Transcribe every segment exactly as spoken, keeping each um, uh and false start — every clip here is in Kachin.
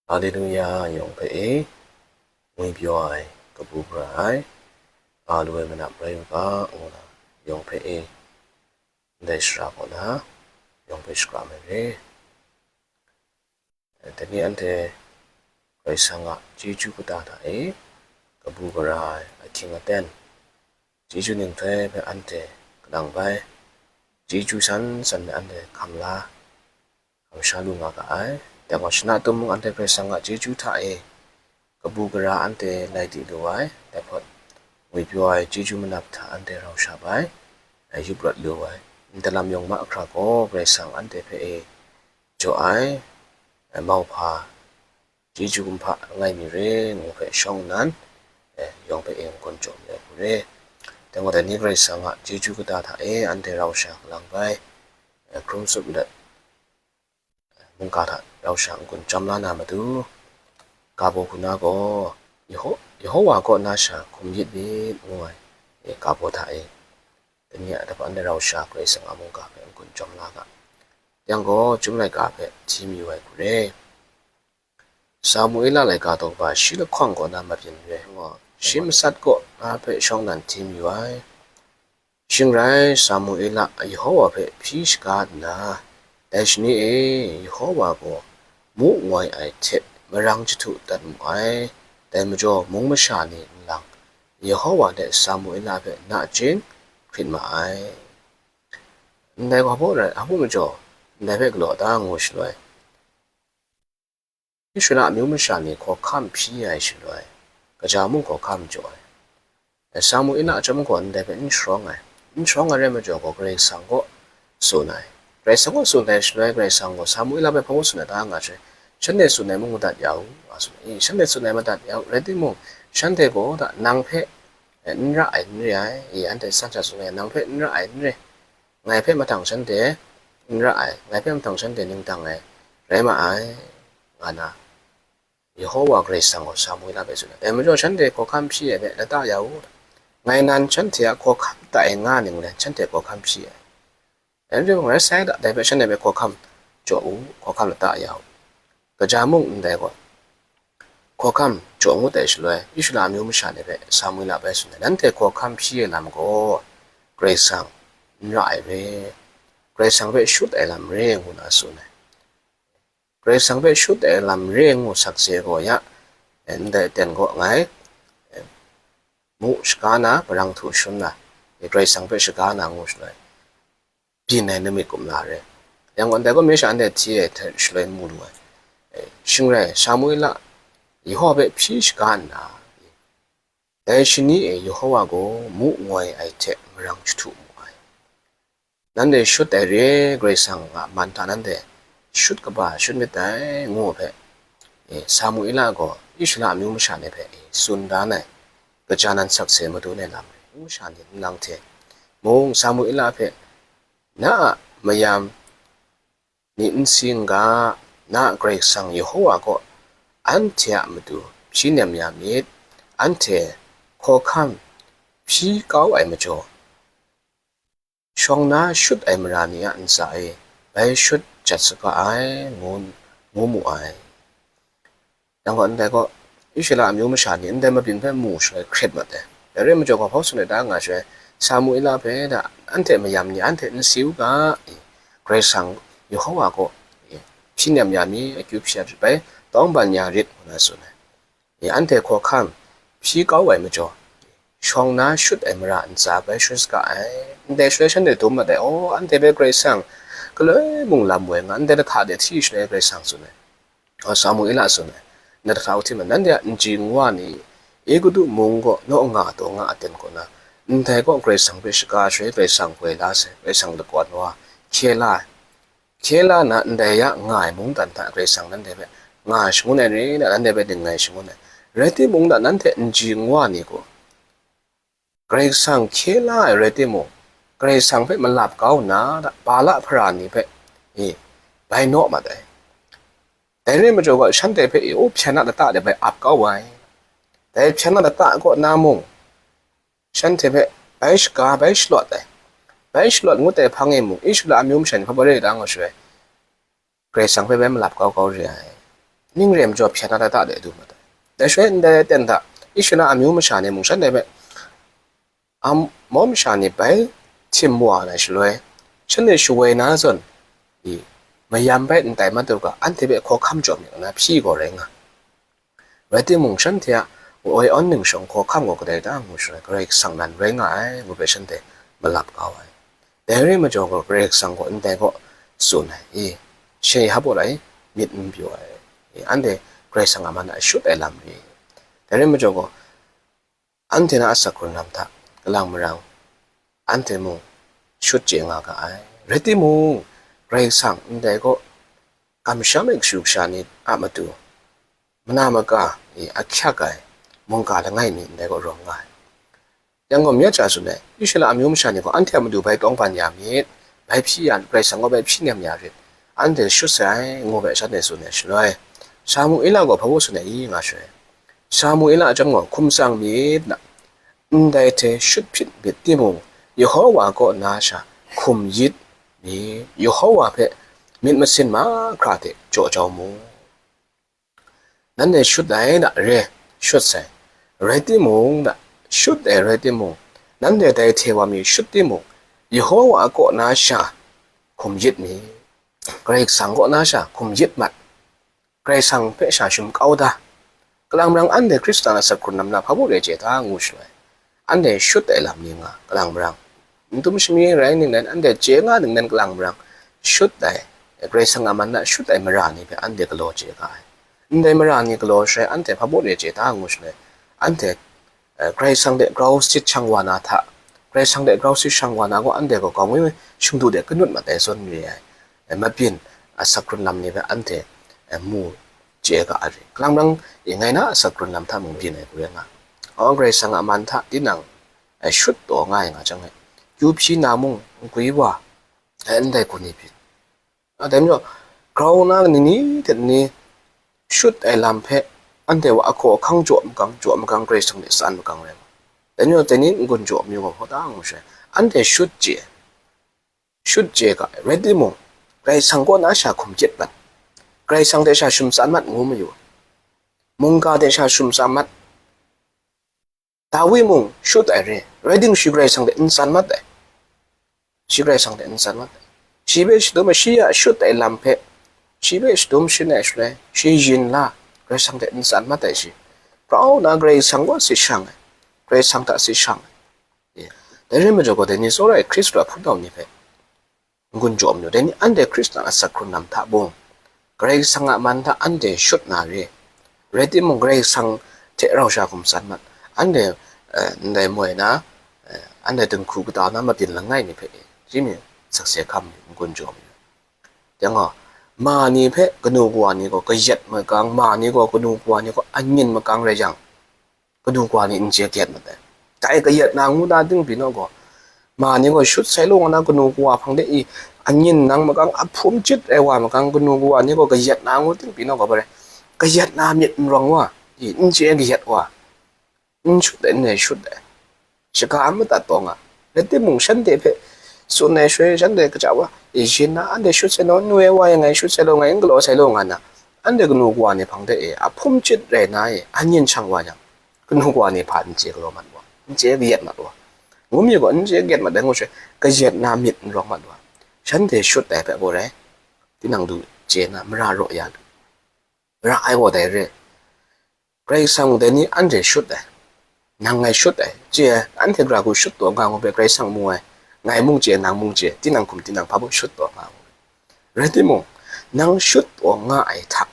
Haleluya, yawng hpe e, ngwipyaw ai, kabu gara ai, a lu ai manap rai u ga, ngu na, yawng hpe e, ndai shara kaw na, yawng hpe shakram ai re. Dai ni anhte Karai Kasang a chyeju kata hta e, kabu gara ai, ahkying aten, chyeju ninghtoi hpe anhte kalang bai, chyeju san san hte anhte hkam la, kamsham lu nga ga ai. Dai gaw, shana tum mung anhte Karai Kasang a chyeju hta e, kabu gara anhte lai di lu ai, dai hpawt ngwipyaw ai chyeju manap hta anhte rau sha bai, yup rawt lu ai, nta lam yawng mahkra gaw Karai Kasang anhte hpe e jaw ai, mauhpa, chyeju kumhpa langai mi re ngu hpe shawng nnan, yawng hpe e n-gun jaw mi ai hku re. Dai gaw, dai ni Karai Kasang a chyeju kata hta e anhte rau sha kalang bai, hkrum tsup let, mungga hta rau sha n-gun chyawm la na matu, ga baw hku na gaw, Yeho-, Yehowa kaw na sha hkum yit myit ngu ai, ga baw hta e, dai ni a dai hpang anhte rau sha Karai Kasang a mungga hpe n-gun chyawm la ga. Yang gaw, Chyum laika hpe hti mayu ai hku re. Samuela laika daw kaba shi lahkawng kaw na mabyin re, shi masat kaw na hpe shawng nnan hti mayu ai. Shing rai, Samuela Yehowa hpe hpyi shaga nna, dai shani e Yehowa gaw mu ngoi ai hte marang jahtu dat mu ai. Dai majaw mung masha ni nlang Yehowa hte Samuela hpe nachying hkrit ma ai. Ndai gaw hpa rai, hpa majaw ndai hpe galaw da ngu shaloi, Israela amyu masha ni hkawhkam hpyi ai shaloi, kaja mung hkawhkam jaw ai. Samuela a chyawm gaw ndai hpe n sharawng ai. N sharawng ai rai majaw gaw, Karai Kasang kaw tsun ai. Karai Kasang kaw tsun ai shaloi, Karai Kasang gaw Samuela hpe hpa ngu tsun ai ta nga shaloi, shanhte tsun ai mung madat ya u, nga tsun ai. E, shanhte tsun ai madat ya u, rai timung, shanhte gaw da, nang hpe, e, n ra ai n re ai, e, anhte san sha tsun ai, nang hpe n ra ai n re, ngai hpe mahtang shanhte n ra ai, ngai hpe mahtang shanhte ning dang ai rai ma ai, nga na, Yehowa Karai Kasang gaw Samuela hpe tsun ai. Dai majaw, shanhte hkawhkam hpyi ai hpe lata ya u, ngai nan shanhte a hkawhkam tai nga ning len shanhte hkawhkam hpyi ai. Dai majaw, ngai sai da, dai hpe shanhte hpe hkawhkam jaw u, hkawhkam lata ya u. Kaja mung ndai gaw, hkawhkam jaw ngut ai shaloi, Israela amyu masha ni hpe Samuela bai tsun ai, nanhte hkawhkam hpyi ai lam gaw Karai Kasang n ra ai re, Karai Kasang hpe shut ai lam re, ngu na tsun ai. Karai Kasang hpe shut ai lam re ngu sakse gaw ya, ndai aten gaw ngai, mu shaga na, marang htu shun na, Karai Kasang hpe shaga na ngu shaloi, byin ai namit kumla re. Yang gaw, ndai gaw, myi sha anhte hti ai hte shaloi n mu lu ai. E, shing rai, Samuela Yehowa hpe hpyi shaga nna, dai shani e Yehowa gaw mu ngoi ai hte marang jahtu mu ai. Nanhte shut ai re, Karai Kasang a man hta nanhte shut kaba shut myit dai, ngu hpe, e, Samuela gaw Israela amyu masha ni hpe, e, tsun dan ai, kaja nan sakse madun ai lam re. Amyu masha ni nlang hte mung Samuela hpe, na a mayam ni n si n ga, na a Karai Kasang Yehowa kaw anhte a matu hpyi nem ya myit, anhte hkawhkam hpyi kau ai majaw, shawng na shut ai mara ni a ntsa e bai shut jat saga ai, ngu, ngu mu ai. Yang gaw, ndai gaw, Israela amyu masha ni ndai mabyin hpe mu shaloi hkrit mat ai. Dai rai majaw, hpa hpaw tsun ai ta nga shaloi, Samuela hpe da, anhte mayam ni anhte n si u ga, i, Karai Kasang Yehowa kaw, i, hpyi nem ya mi, akyu hpyi ya bai, tawng ban ya rit, ngu na tsun ai. I, anhte hkawhkam hpyi kau ai majaw, shawng na shut ai mara ntsa bai shut saga ai. Ndai shaloi shanhte dum mat ai, aw, anhte hpe Karai Kasang galoi mung lam woi nga, ndai lahta de hti shaloi Karai Kasang tsun ai. Samuela tsun ai, ndai lahta hku hti ma, nanhte a nji nwa ni, Egutu mung kaw naw nga taw nga aten kaw na, ndai kaw Karai Kasang hpe shaga shaloi, Karai Kasang goi la sai, Karai Kasang lakawn wa hkye la ai. Hkye la na, ndai ya nga ai mungdan hta Karai Kasang nanhte hpe nga shangun ai rai na, nanhte hpe dingngai shangun ai. Rai timung, da, nanhte nji nwa ni gaw, Karai Kasang hkye la ai rai timung, Karai Kasang hpe malap kau nna, da, Bala hpara ni hpe, e, bai naw mat ai. Dai rai majaw gaw, shanhte hpe, e, u hpyen a lata de bai ap kau ai. Dai hpyen a lata kaw na mung, shanhte hpe bai shaga, bai shalawt ai. Bai shalawt ngut ai hpang e mung, Israela amyu masha ni hpa bai rai da nga shaloi, Karai Kasang hpe bai malap kau kau re ai. ning re majaw hpyen na lata de du mat ai. Dai shaloi ndai aten hta Israela amyu masha ni mung shanhte hpe Amor masha ni bai htim wa na shaloi, shanhte shawoi na zawn, i, mayam bai ndai matu ga anhte hpe hkawhkam jaw myit na hpyi gaw rai nga. Rai timung, shanhte a woi awn ningshawng hkawhkam gaw kadai da ngu shaloi, Karai Kasang nan rai nga ai ngu hpe shanhte malap kau ai. Dai rai majaw gaw, Karai Kasang gaw ndai kaw tsun ai, i, she hap wa lai, myit n pyaw ai, i, anhte Karai Kasang a man a shut ai lam ri. Dai rai majaw gaw, anhte na asak hkrun lam hta kalang marang anhte mung shut chye nga ga ai. Rai timung, Karai Kasang ndai kaw kamsham ai kashu kasha ni a matu mana maka i ahkyak ai mungga langai mi ndai kaw rawng nga ai. Yang gaw, myit hta tsun ai, Israela amyu masha ni gaw anhte a matu bai tawngban ya myit, bai hpyi ya, Karai Kasang gaw bai hpyi nem ya rit, anhte shut sai ai ngu hpe shanhte tsun ai shaloi, Samuela gaw hpa baw tsun ai i nga shaloi, Samuela a chyawm gaw hkum tsang myit na, ndai hte shut hpyit myit timung, Yehowa kaw na sha hkum yit myit, Yehowa hpe myit masin mahkra hte jaw jau mu. Nanhte shut ai na re, shut sai, rai timung na, shut ai rai timung, nanhte dai hte wa mi shut timung, Yehowa kaw na sha hkum yit myit, Karai Kasang kaw na sha hkum yit mat, Karai Kasang hpe sha shum kau da. Kalang marang anhte Hkristan asak hkrun lam na hpa baw re chye ta ngu shaloi, anhte shut ai lam ni nga, kalang marang n dum shami rai ningnan, anhte chye nga ningnan, kalang marang shut ai, Karai Kasang a man na shut ai mara ni hpe anhte galaw chye ga ai. Ndai mara ni galaw shaloi, anhte hpa baw re chye ta ngu shaloi, anhte eh, Karai Kasang de grau sit shang wa na hta, Karai Kasang de grau sit shang wa na gaw, anhte gaw grau ngwi shingdu de kanut mat ai zawn re ai, eh, mabyin asak hkrun lam ni hpe anhte, eh, mu chye ga ai re. Kalang marang e ngai na asak hkrun lam hta mung byin ai hku rai nga. Aw, Karai Kasang a man hta tinang, eh, shut taw nga ai nga jang e, kyu hpyi na mung n gwi wa, eh, ndai hku ni byin. A, dai majaw, grau na ni ni hte ni shut ai lam hpe anhte wa ahkaw ahkang jaw makang, jaw makang, Karai Kasang hte tsan makang rai nga. Dai majaw, dai ni n-gun jaw mi gaw hpaw ta ngu shaloi, anhte shut chye, shut chye ga ai, rai timung, Karai Kasang kaw na sha hkum gyit mat, Karai Kasang hte sha shum tsan mat ngu mayu, mungga hte sha shum tsan mat, Dawi mung shut ai re, rai timung, shi Karai Kasang hte n tsan mat ai. Shi Karai Kasang hte n tsan mat ai. Shi hpe shadum ai, shi a shut ai lam hpe, shi hpe shadum shin ai shaloi, shi yin la, Karai Kasang hte n tsan mat ai shi. Grau na Karai Kasang gaw sit shang ai, Karai Kasang hta sit shang ai. Dai rai majaw gaw, dai ni tsawra ai Hkristu a hpunau ni hpe n-gun jaw mayu, dai ni anhte Hkristan asak hkrun lam hta mung, Karai Kasang a man hta anhte shut na re, rai timung, Karai Kasang hte rau sha hkum tsan mat, anhte, eh, ndai moi na, eh, anhte dinghku kata na mabyin langai mi hpe, shi mi sakse hkam n-gun jaw mayu. Yang gaw, ma ni hpe kanu kawa ni gaw kayat makang, ma ni gaw kanu kawa ni gaw anyin makang rai yang, kanu kawa ni n chye gyet mat ai. Dai kayat na ngu na ting pyi naw gaw, ma ni gaw shut sai law nga na kanu kawa hpang de i, anyin nang makang, ahpum chyit ai wa makang, kanu kawa ni gaw kayat na ngu ting pyi naw gaw, bare, kayat na myit n rawng wa, i, n chye kayat wa, n shut ai, n shut ai, shaga a madat taw nga, rai timung, shanhte hpe tsun ai shaloi, shanhte kaja wa, i, shin na, anhte shut sai naw, n woi wa yang, ngai shut sai law, ngai n galaw sai law, nga na, anhte kanu kawa ni hpang de e, ahpum chyit rai na e, anyin shang wa yang, kanu kawa ni hpa n chye galaw mat wa, n chye kayat mat wa, ngu mi gaw, n chye kayat mat ai ngu shaloi, kayat na myit n rawng mat wa, shanhte shut ai hpe gaw rai, tinang du chye na, mara raw ya lu, ra ai gaw dai re. Karai Kasang dai ni anhte shut ai, nang ngai shut ai, chye ai, anhte gara hku shut taw nga ngu hpe Karai Kasang mu ai, ngai mung chye, nang mung chye, tinang hkum tinang hpa baw shut taw nga ngu. Rai timung, nang shut taw nga ai hta,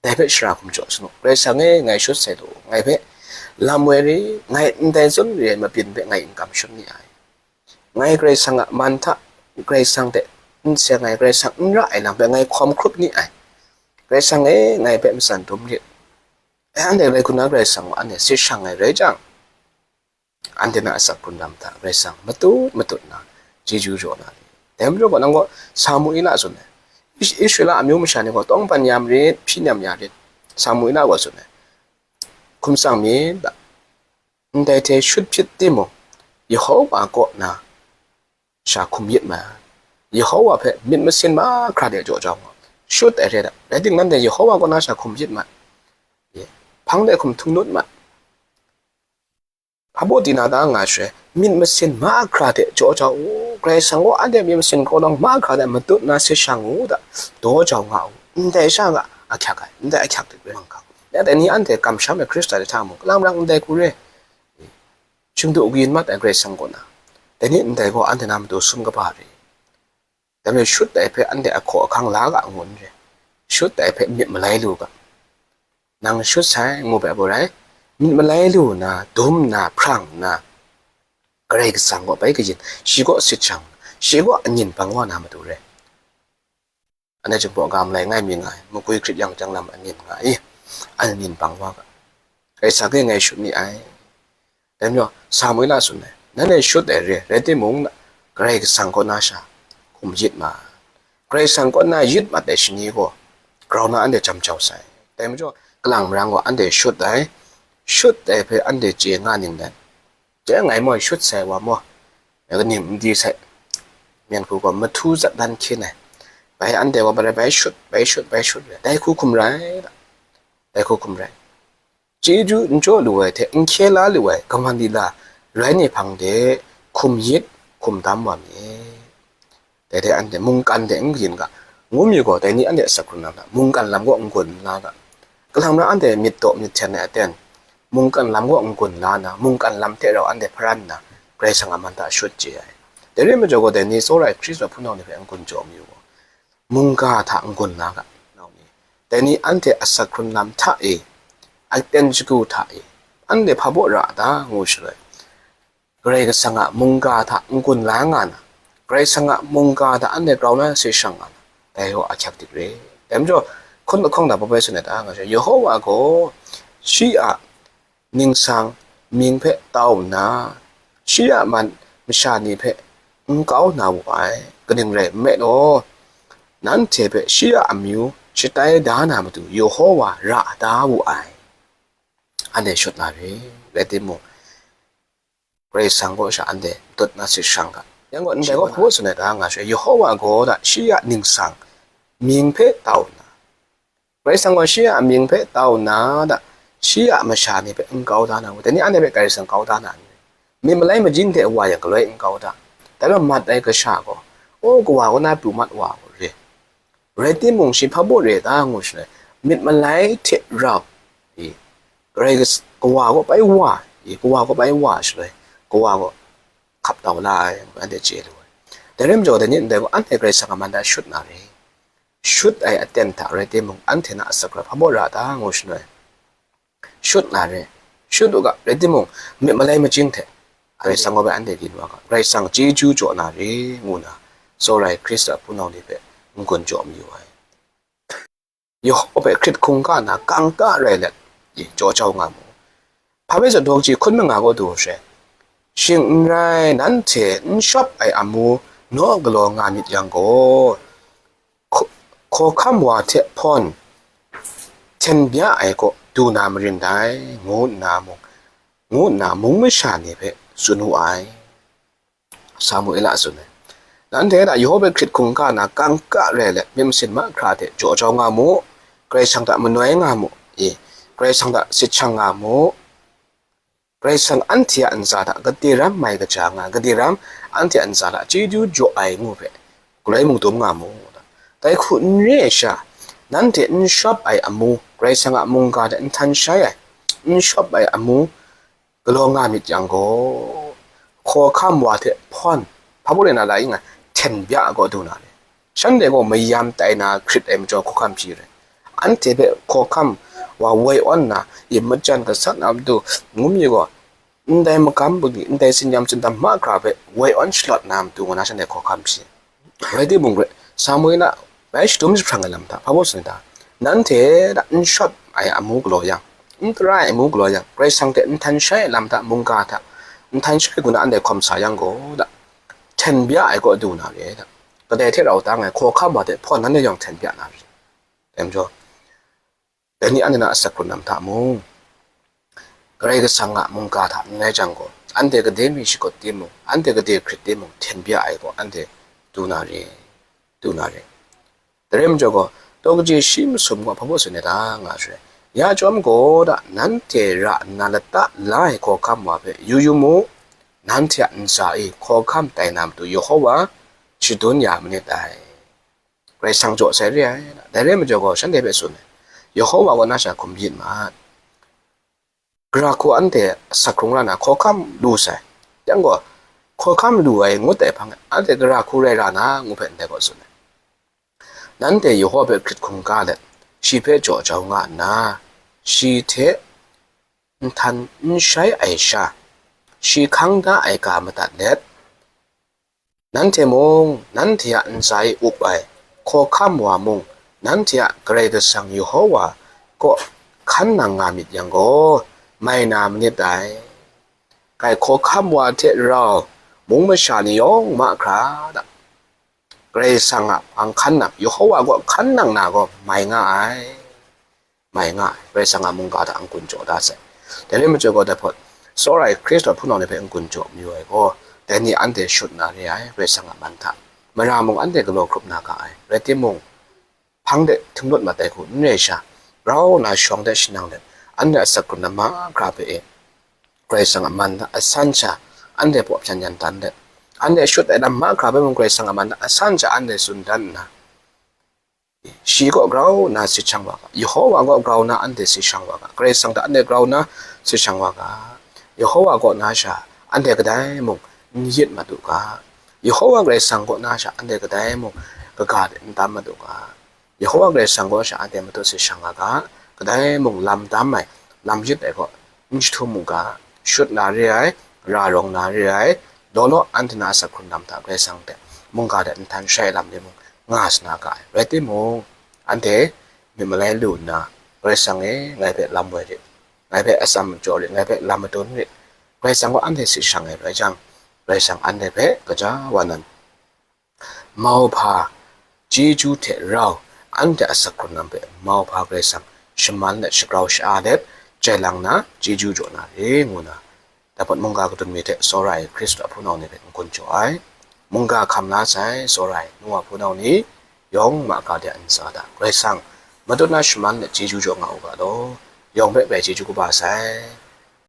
dai hpe shara hkum jaw sanu, Karai Kasang e, ngai shut sai lu, ngai hpe lam woi ri, ngai ndai zawn re ai mabyin hpe ngai n kam shun ni ai. Ngai Karai Kasang a man hta, Karai Kasang hte n seng ai, Karai Kasang n ra ai lam hpe ngai hkawm hkrup ni ai. Karai Kasang e, ngai hpe matsan dum rit. Anhte rai hku na Karai Kasang gaw anhte sit shang ai rai jang, anhte na asak hkrun lam hta Karai Kasang matut matut nna, chyeju jaw na ni. Dai majaw gaw, nang gaw Samuela tsun ai. Is-, Israela amyu masha ni gaw tawngban ya marit, hpyi nem ya rit, Samuela gaw tsun ai. Hkum tsang myit da. Ndai hte shut hpyit timung, Yehowa kaw na sha hkum yit ma, Yehowa hpe myit masin mahkra de jaw jau nga, shut ai re da. Rai timung, nanhte Yehowa kaw na sha hkum yit mat. Hpang de hkum htung lut mat. Hpa baw di na ta nga shaloi, myit masin mahkra hte jaw jau u, Karai Kasang gaw anhte myit masin kawlawng mahkra hte matut na sit shang u da, daw jau nga u, ndai sha nga ahkyak ai, ndai ahkyak hte rai mang ga u. Ya dai ni anhte kamsham ai Hkristan hta mung, kalang rang ndai hku re, shingdu kayin mat ai Karai Kasang kaw na, dai ni ndai gaw anhte na matu sum kaba re. Dai majaw shut ai hpe anhte ahkaw ahkang la ga ngu n re, shut ai hpe myit malai lu ga. Nang shut sai ngu bai abaw rai, myit malai lu nna, dum nna, hprang nna, Karai Kasang gaw bai kayin, shi gaw sit shang, shi gaw anin bang wa na matu re. Anhte chyum gaw ga malai ngai mi nga ai, makwi hkrit yang jang lam anin nga i, anin bang wa ga. Karai Kasang e ngai shut ni ai. Dai majaw, Samuela tsun ai, nanhte shut ai re, rai timung, Karai Kasang kaw na sha hkum yit ma. Karai Kasang kaw na yit mat ai shani gaw, grau na anhte jam jau sai. Dai majaw, kalang marang gaw anhte shut ai, shut ai hpe anhte chye nga ning dan. Dai ngai maw, shut sai wa maw, ya kaning n di sai, myen hku gaw mahtu zat dan hkyen ai. Bai anhte gaw bai, bai shut, bai shut, bai shut, dai hku hkum rai, dai hku hkum rai. Chyeju n jaw lu ai hte n hkye la lu ai kaman lila rai ni hpang de hkum yit, hkum dam wa myit. Dai hte anhte mungkan de n kayin ga, ngu mi gaw, dai ni anhte asak hkrung na hta mungkan lam kaw n-gun n la ga. Kalang na anhte myit daw myit hten ai aten, mungkan lam kaw n-gun la na, mungkan lam hte rau anhte hparan nna, Karai Kasang a man hta shut chye ai. Dai rai majaw gaw, dai ni tsawra ai Hkristu a hpunau ni hpe n-gun jaw mi u gaw, mungga hta n-gun la ga, nau ni. Dai ni anhte asak hkrung lam hta e, aten shagu hta e, anhte hpa baw ra a ta ngu shaloi, Karai Kasang a mungga hta n-gun la nga na, Karai Kasang a mungga hta anhte grau na se shang nga na, dai gaw ahkyak dik re. Dai majaw, hkun lahkawng na pabai tsun ai ta nga shaloi, Yehowa gaw shi a ningsang mying hpe tau nna, shi a man masha ni hpe n kau na wu ai, kaning rai nme law, nanhte hpe shi a amyu shatai da na matu Yehowa ra da wu ai. Anhte shut na re, rai timung, Karai Kasang kaw sha anhte dut na sit shang ga. Yang gaw, ndai gaw hpaw tsun ai ta nga shaloi, Yehowa gaw da shi a ningsang mying hpe tau nna, Karai Kasang gaw shi a mying hpe tau nna da, shi a masha ni hpe n kau da na, dai ni anhte hpe Karai Kasang kau da na n rai. Myit malai majing hte wa yang galoi n kau da. Dai gaw mat ai kasha gaw, o, kawa kaw na pru mat wa gaw re. Rai timung, shi hpa baw re ta ngu shaloi, myit malai hte rau, i, Karai Kas-, kawa kaw bai wa, i, kawa kaw bai wa shaloi, kawa gaw hkap tau la ai, anhte chye lu ai. Dai rai majaw, dai ni ndai gaw, anhte Karai Kasang a man hta shut na re. Shut ai aten hta rai timung, anhte na asak hkra hpa baw ra ta ngu shaloi, shut na re, shut u ga, rai timung, myit malai majing hte, Karai Kasang gaw bai anhte yin wa ga, Karai Kasang chyeju jaw na re, ngu na, tsawra ai Hkristu a hpunau ni hpe n-gun jaw mayu ai. Yehowa hpe hkrit hkungga na kangka rai let, i, jaw jau nga mu. Hpa bai zawn, daw kaji hkun manga gaw du hkra, shing n rai, nanhte n shawp ai amu naw galaw nga myit yang gaw, hkaw-, hkawhkam wa hte hpawn hten bya ai kaw du na marin dai, ngu nna mung, ngu nna mung masha ni hpe tsun wu ai. Samuela a tsun ai. Nanhte na Yehowa hpe hkrit hkungga na kangka rai let, myit masin mahkra hte jaw jau nga mu, Karai Kasang hta manoi nga mu, e, Karai Kasang hta sit shang nga mu, Karai Kasang anhte a ntsa hta gade ram mai kaja nga, gade ram anhte a ntsa hta chyeju jaw ai ngu hpe, galoi mung dum nga mu. Dai hku n re ai sha, nanhte n shawp ai amu, Karai Kasang a mungga hte n htan shai ai, n shawp ai amu galaw nga myit yang gaw, hkawhkam wa hte hpawn, hpa baw rai na la ing ai, hten bya ai kaw du na re. Shanhte gaw mayam tai na hkrit ai majaw hkawhkam hpyi re. Anhte hpe hkawhkam wa woi awn nna, i majan gasat na matu, ngu mi gaw, ndai magam bungli, ndai tsinyam tsindam mahkra hpe woi awn shalawt na matu, ngu na shanhte hkawhkam hpyi. Rai timung, Samuela bai shadum jahprang ai lam hta hpa baw tsun ai ta? Nanhte da n shawp ai amu galaw yang, n tara ai amu galaw yang, Karai Kasang hte n htan shai ai lam hta, mungga hta n htan shai ai hku na anhte hkawm sa yang gaw da, hten bya ai kaw du na re da. Kadai hte rau tang ai hkawhkam wa hte hpawn nanhte yawng hten bya na re. Dai majaw, dai ni anhte na asak hkrung lam hta mung, Karai Kasang a mungga hta n rai jang gaw, anhte gade mi shakut timung, anhte gade hkrit timung, hten bya ai gaw anhte du na re, du na re. Dai rai majaw gaw, Daw kaji shi masum gaw hpa baw tsun ai ta nga re. Ya chyawm gaw da, nanhte ra nna lata la ai hkawhkam wa hpe yu yu mu, nanhte a ntsa e hkawhkam tai na matu Yehova shadun ya manit dai. Karai Kasang jaw sai re ai. Dai rai majaw gaw, shanhte hpe tsun ai, Yehova gaw na sha hkum myit ma, gara hku anhte asak hkrung ra na hkawhkam lu sai. Yang gaw, hkawhkam lu ai ngut ai hpang e, anhte gara hku rai ra na ngu hpe ndai gaw tsun ai. Nanhte Yehova hpe hkrit hkungga let, shi hpe jaw jau nga nna, shi hte nhtan n shai ai sha, shi hkang da ai ga madat let, nanhte mung, nanhte a ntsa e up ai hkawhkam wa mung, nanhte a Karai Kasang Yehova kaw hkan nang nga myit yang gaw, mai na manit dai. Kai hkawhkam wa hte rau mung masha ni yawng mahkra da, Karai Kasang a hpang hkan nang, Yehova kaw hkan nang na gaw mai nga ai. Mai nga ai. Karai Kasang a mungga hta n-gun jaw da sai. Dai rai majaw gaw, dai hpawt tsawra ai Hkristu hpunau ni hpe n-gun jaw mayu ai gaw, dai ni anhte shut na re ai. Karai Kasang a man hta mara mung anhte galaw hkrup na ga ai. Rai timung, hpang de htinglut mat ai hku n re sha, grau na shawng de shanang let, anhte a asak hkrun na mahkra hpe e, Karai Kasang a man hta asan sha anhte baw hpyan yan dan let, anhte shut ai lam mahkra hpe mung Karai Kasang a man hta asan sha anhte tsun dan nna, shi kaw grau na sit shang wa ga, Yehova kaw grau na anhte sit shang wa ga, Karai Kasang hta anhte grau na sit shang wa ga, Yehova kaw na sha anhte kadai mung n yit mat u ga, Yehova Karai Kasang kaw na sha anhte kadai mung kaga de n tam mat u ga, Yehova Karai Kasang kaw sha anhte matut sit shang wa ga, kadai mung lam tam ai, lam yit ai kaw n jahtum u ga, shut na re ai, ra rawng na re ai, law law anhte na asak hkrun lam hta Karai Kasang hte mungga de nhtan shai lam de mung nga sa na ga ai. Rai timung, anhte myit malai lu nna, Karai Kasang e, ngai hpe lam woi rit, ngai hpe atsam jaw rit, ngai hpe lam madun rit, Karai Kasang gaw anhte sit shang ai rai jang, Karai Kasang anhte hpe gaja wa nan, mauhpa chyeju hte rau anhte a asak hkrun lam hpe mauhpa Karai Kasang shaman let, shagrau sha-a let, jai lang na chyeju jaw na re, ngu na, dai hpawt mungga kadun mi hte tsawra ai Hkristu a hpunau ni hpe n-gun jaw ai. Mungga hkam la sai tsawra ai nu wa hpunau ni yawng mahkra de a ntsa hta Karai Kasang matut na shaman let chyeju jaw nga u ga law, yawng hpe grai chyeju kaba sai.